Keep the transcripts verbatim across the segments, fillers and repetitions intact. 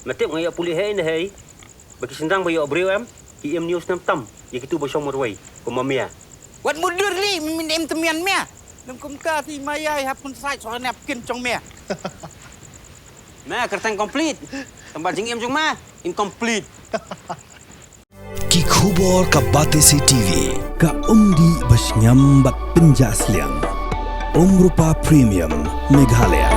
Me tip nga ïoh pule hei ne hei. Ba ki shynrang ba ïoh briew em, ki im news tam tam ïa kitu ba shong marwei kum ma mia. Wat mudur li, me im temian mia. Lem kumta ti ma ïai hap kun sait soal ne ap kin jong mia. Me kyrteng complete. Tang ba jingim jong me incomplete. Ki khubor ka Batesi T V. Ka umdih ba shngiam bad pynjah sliang. Umrupa Premium Meghalaya.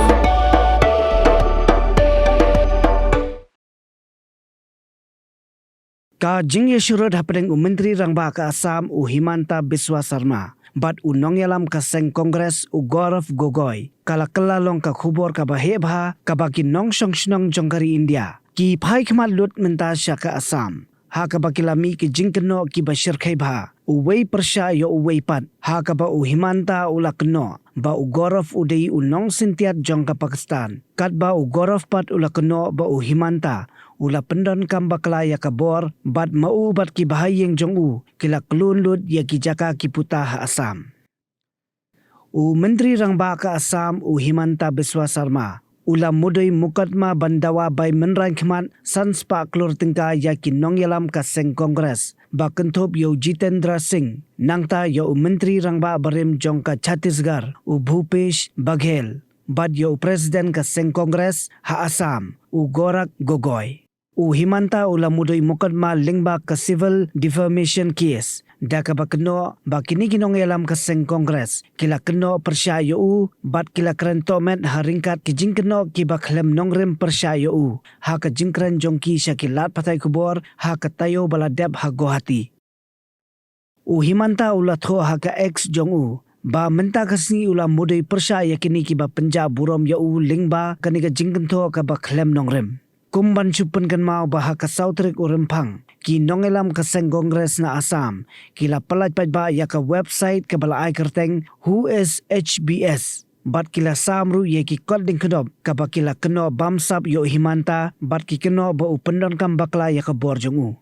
Ka jingïasyrut hapdeng u Myntri Rangbah ka Assam u Himanta Biswa Sarma bad u nongïalam ka seng Congress u Gaurav Gogoi ka la kylla long ka khubor kaba heh bha kaba ki nongshong shnong jong ka ri India ki phai khmat lut mynta sha ka Assam, ha kaba ki la mih ki jingkynnoh kiba shyrkhei bha, uwei pyrshah ïa uwei pat, ha kaba u Himanta u la kynnoh ba u Gaurav u dei u nongsyntiat jong ka Pakistan, katba u Gaurav pat u la kynnoh ba u Himanta u la pyndonkam bakla ïa ka bor bad ma u bad ki bahaïing jong u ki la klun lut ïa ki jaka ki puta ha Assam. U Myntri Rangbah ka Assam u Himanta Biswa Sarma u la mudui mukotma ban dawa bai mynrain khmat san spah klur tyngka ïa ki nongïalam ka seng Congress ba kynthup ïa u Jitendra Singh, nangta ïa u Myntri Rangbah barim jong ka Chhattisgarh u Bhupesh Baghel bad ïa u President ka seng Congress ha Assam u Gaurav Gogoi. U Himanta u la mudui mukotma lyngba ka civil defamation case da kaba kynnoh ba kine ki nongïalam ka seng Congress ki la kynnoh pyrshah ïa u bad ki la kren tohmet ha ryngkat ki jingkynnoh kiba khlem nongrim pyrshah ïa u ha ka jingkren jong ki sha ki lad pathai khubor ha ka taïew ba la dep ha Guwahati. U Himanta u la thoh ha ka X jong u ba mynta ka sngi u la mudui pyrshah ïa kine kiba pynjah burom ïa u lyngba kane ka jingkynthoh kaba khlem nongrim. Kum ban shu pynkynmaw ba ha ka saw tarik u Rymphang ki nongïalam ka seng Congress na Assam ki la pyllait paidbah ïa ka website kaba la ai kyrteng Who is H B S bad ki la sam ruh ïa ki kot lyngkdop kaba ki la kynnoh bamsap ïa u Himanta bad ki kynnoh ba u pyndonkam bakla ïa ka bor jong u.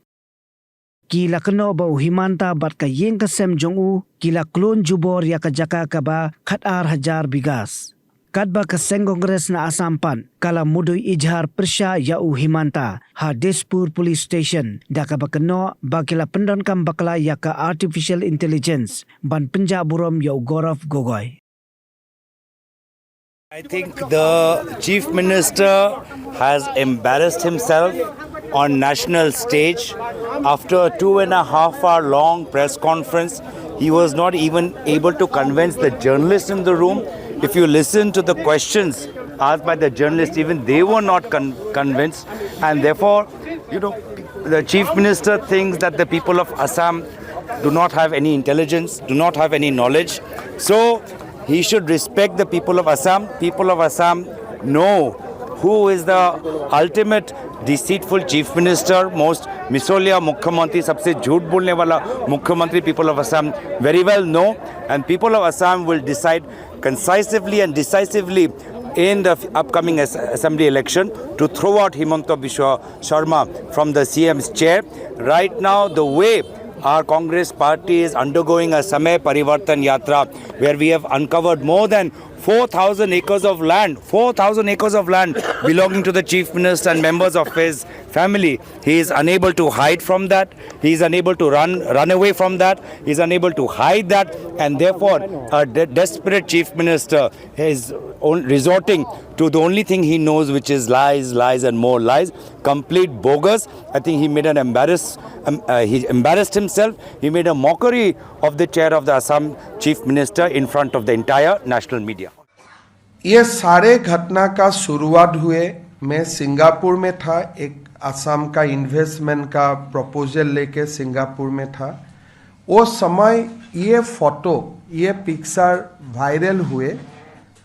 Ki la kynnoh ba u Himanta bad ka ïing ka sem jong u ki la klun jubor ïa ka jaka kaba khatar hajar bighas. Katba ka seng Congress na Assam pat ka la mudui ijhar pyrshah ïa u Himanta ha Dispur Police Station da kaba kynnoh ba ki la pyndonkam bakla ïa ka artificial intelligence ban pynjah burom ïa u Gaurav Gogoi. I think the Chief Minister has embarrassed himself on national stage. After a two and a half hour long press conference, he was not even able to convince the journalists in the room. If you listen to the questions asked by the journalists, even they were not con- convinced. And therefore, you know, the Chief Minister thinks that the people of Assam do not have any intelligence, do not have any knowledge. So he should respect the people of Assam. People of Assam know who is the ultimate deceitful chief minister, most misogynist Mukhyamantri, sabse jhoot bolne wala Mukhyamantri, people of Assam very well know, and people of Assam will decide concisely and decisively in the upcoming as- assembly election to throw out Himanta Biswa Sharma from the C M's chair. Right now, the way our Congress party is undergoing a Samay Parivartan Yatra, where we have uncovered more than four thousand acres of land, four thousand acres of land belonging to the Chief Minister and members of his family. He is unable to hide from that. He is unable to run, run away from that. He is unable to hide that. And therefore, a de- desperate Chief Minister is on- resorting to the only thing he knows, which is lies, lies, and more lies. Complete bogus. I think he made an embarrass. Um, uh, he embarrassed himself. He made a mockery of the chair of the Assam Chief Minister in front of the entire national media. ये सारे घटना का शुरुआत हुए, मैं सिंगापुर में था, एक असम का इन्वेस्टमेंट का प्रपोजल लेके सिंगापुर में था। वो समय ये फोटो, ये पिक्चर वायरल हुए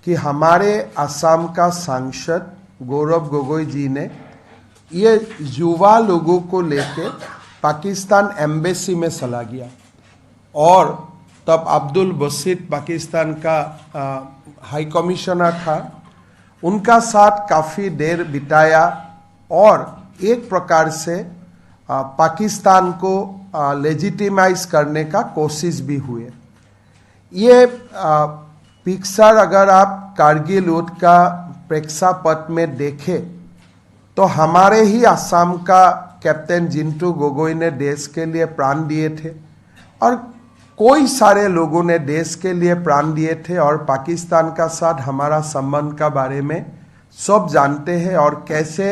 कि हमारे असम का सांसद गौरव गोगोई जी ने ये युवा लोगों को लेके पाकिस्तान एम्बेसी में चला गया। और तब अब्दुल बसीत पाकिस्तान का हाई कमिश्नर था, उनका साथ काफ़ी देर बिताया और एक प्रकार से पाकिस्तान को लेजिटिमाइज करने का कोशिश भी हुए। ये पिक्चर अगर आप कारगिल युद्ध का प्रेक्षापट में देखें तो हमारे ही असम का कैप्टन जिंटू गोगोई ने देश के लिए प्राण दिए थे और कोई सारे लोगों ने देश के लिए प्राण दिए थे और पाकिस्तान का साथ हमारा संबंध का बारे में सब जानते हैं और कैसे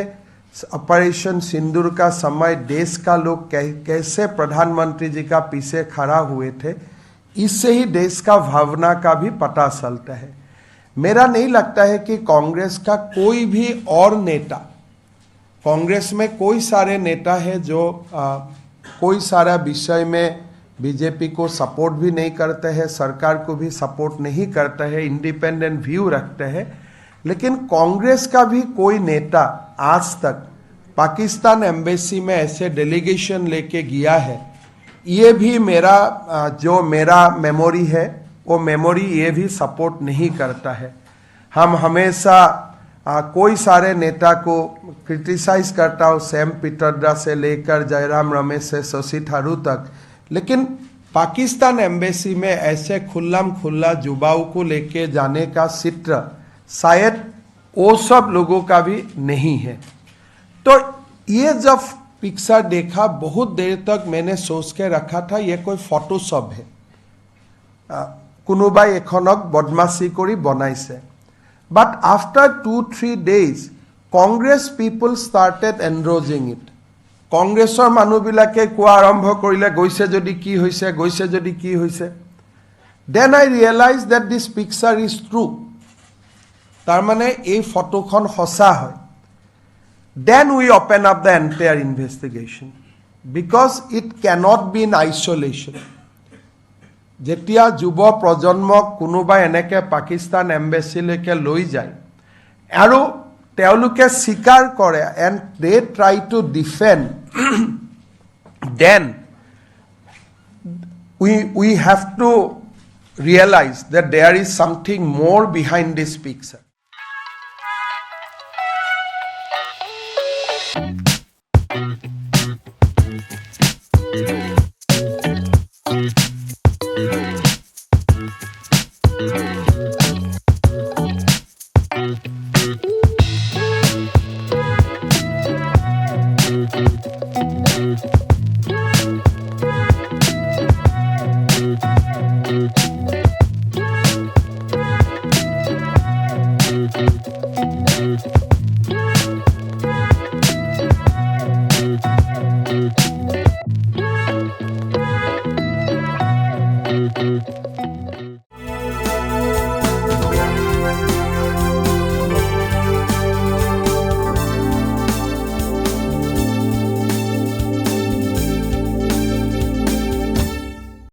ऑपरेशन सिंदूर का समय देश का लोग कै-, कैसे प्रधानमंत्री जी का पीछे खड़ा हुए थे। इससे ही देश का भावना का भी पता चलता है। मेरा नहीं लगता है कि कांग्रेस का कोई भी और नेता, कांग्रेस में कोई सारे नेता है जो आ, कोई सारा विषय में बीजेपी को सपोर्ट भी नहीं करते हैं, सरकार को भी सपोर्ट नहीं करते हैं, इंडिपेंडेंट व्यू रखते हैं। लेकिन कांग्रेस का भी कोई नेता आज तक पाकिस्तान एम्बेसी में ऐसे डेलीगेशन लेके गया है, ये भी मेरा आ, जो मेरा मेमोरी है, वो मेमोरी ये भी सपोर्ट नहीं करता है। हम हमेशा आ, कोई सारे नेता को क्रिटिसाइज करता हो, सैम पित्रोदा से लेकर जयराम रमेश से शशि थरूर तक, लेकिन पाकिस्तान एम्बेसी में ऐसे खुल्लम खुल्ला युवाओं को लेके जाने का चित्र शायद वो सब लोगों का भी नहीं है। तो ये जब पिक्चर देखा, बहुत देर तक मैंने सोच के रखा था ये कोई फोटोशॉप है। আহ, কোনোবাই এখনক বদমাচি কৰি বনাইছে। But after two three days, Congress people started endorsing it. কংগ্ৰেছৰ মানুহবিলাকে কোৱা আৰম্ভ কৰিলে, "গৈছে যদি কি হৈছে, গৈছে যদি কি হৈছে।" Then I realized that this picture is true. তাৰমানে এই ফটোখন সঁচা হয়। Then we open up the entire investigation because it cannot be in isolation. যেতিয়া যুৱ প্ৰজন্মক কোনোবাই এনেকে পাকিস্তান এম্বেচিলৈকে লৈ যায় আৰু তেওঁলোকে স্বীকাৰ কৰে, and they try to defend, then we, we have to realize that there is something more behind this picture.